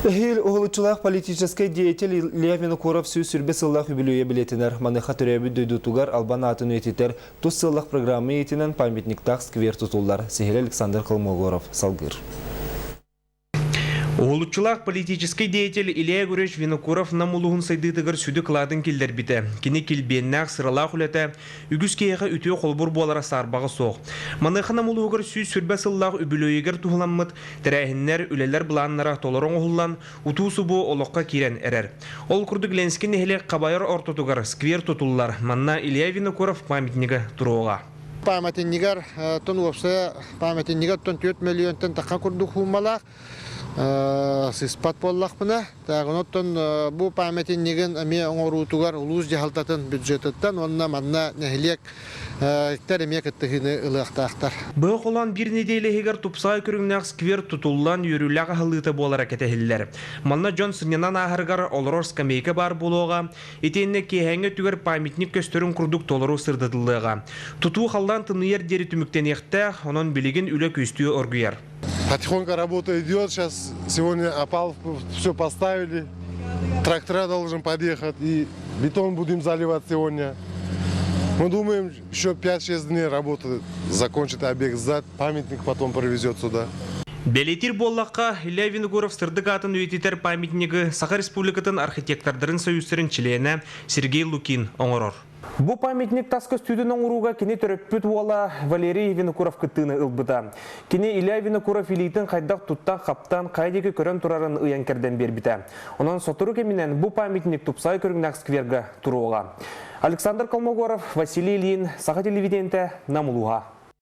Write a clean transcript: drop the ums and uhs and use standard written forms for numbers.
Эһиил уһулуччулаах политическай деятель Илья Винокуров 120 сыллаах үбүлүөйэ билиэтинэр. Маныаха төрөөбүт дойдутугар албан аатын үйэтитэр тус сыаллаах программа иитинэн памятниктаах сквер тутуллар. Сиһилэ Александр Колмогоров салгыыр. Уһулуччулаах политическай деятель Илья Егорович Винокуров Нам улууһун сайдыытыгар сүдү кылаатын киллэрбитэ. Кини килбиэннээх, сыралаах үлэтэ үгүс киһиэхэ үтүө холобур буолара саарбаҕа суох. Маныаха Нам улууһугар 120 сыллаах үбүлүөйүгэр туһуламмыт тэрээһиннэр, үлэлэр былааннара толору оҥоһуллан, утуу-субуу олоххо киирэн эрэр. Ол курдук Ленскэй нэһилиэк Хабайар ортотугар сквер тутуллар, манна Илья Винокуров памятнига туруоҕа. Памятнигар тон уопсайа памятнигар тон 4 миллионтан таха курдук хууммалаах сыспат буоллахпына таагын бу памятнигын эмиэ оҥоруутугар улуус дьаһалтатын бюджетыттан уонна манна нэһилиэк тэр эмиэ кыттыһыыны ылыахтаахтар. Быһа холоон биир нэдиэлэ иһигэр тупсаҕай көрүҥнээх сквер тутуллан үөрүүлээх аһыллыыта буолара кэтэһиллэр. Манна дьон сынньанан ааһарыгар олорор скамейка баар буолуоҕа, Итиэннэ киэһээҥҥи өттүгэр памятник көстөрүн курдук толору сырдатыллыаҕа. Тутуу халлаан тымныйар диэри түмүктэниэхтээх, онон билигин үлэ күстүү оргуйар. Потихоньку работа идет. Сейчас сегодня опалубку все поставили. Трактора должен подъехать и бетон будем заливать сегодня. Мы думаем, еще 5-6 дней работы закончит объект сдать, памятник потом привезет сюда. Бэлиэтиир буоллахха, Илья Винокуров сырдык аатын үйэтитэр памятнигы Саха Республикатын архитектордарын союзтарын чилиэнэ Сергей Лукин оҥорор. Бу памятник тас көстүүтүн оҥорууга кини төрөппүт уола Валерий Винокуров кыттыыны ылбыта. Кини Илья Винокуров илиитин хайдах туттан-хаптан, хайа диэки көрөн турарын ыйан кэрдэн биэрбитэ. Онон сотору кэминэн бу памятник тупсаҕай көрүҥнээх сквергэ туруоҕа. Александр Колмогоров, Василий Ильин, Саха телевидениетэ, Нам улууһа.